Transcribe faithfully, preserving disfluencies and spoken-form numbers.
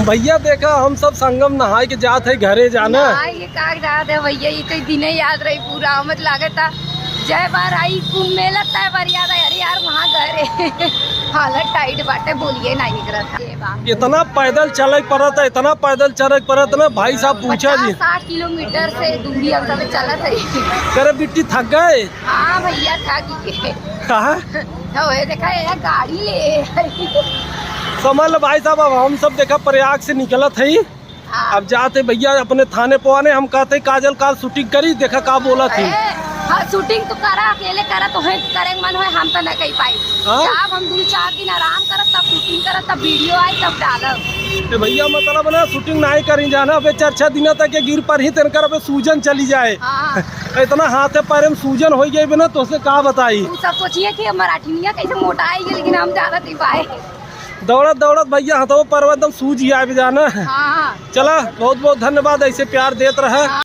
भइया देखा, हम सब संगम नहाए के जात है घरे जाना। नहाए के का जात है भइया, ये तो दिने याद रही पूरा, मत लागता। जय बार आई कुंभ मेला, तय बार याद आई, अरे यार वहाँ घरे। हालत टाइट बाटे, बोलिए ना निकलता। ये बा। इतना पैदल चले के पड़त है, इतना पैदल चले के पड़त ना भाई साहब, पूछा जी। पचास साठ किलोमीटर से दूरी हम सब चलत है। करे बिट्टी थक गए? हाँ भइया, थक गए। कहाँ? तो ये देखा, ये गाड़ी ले। समझ लो भाई साहब, अब हम सब देखा प्रयाग से निकलत है। हाँ। अब जाते भइया अपने थाने पवाने, हम कहते काजल काल shooting करी, देखा का बोलत ही। ए, हाँ, shooting तो करा, अकेले करा, तो है करे मन होए, हम तो न कही पाई। हाँ? जब हम दू चार दिन आराम करब, तब shooting करब, तब video आई, तब डालब। ए भइया, मतलब ना shooting नाहीं करी जाना, अबे चार छह दिन तक ये गिर पर ही तेन कर अबे सूजन चली जाए। हाँ। इतना हाथ है पैर में सूजन हो गई बे ना, तोसे का बताई। तू सब सोचिए कि हम मराठिनिया कैसे मोटाई गई, लेकिन हम जानत ही पाए। दौड़त दौड़त भइया हथवा पैरवा एकदम सूज गया बे जाना। हाँ। चला, बहुत बहुत धन्यवाद, ऐसे प्यार देत रहा। हाँ।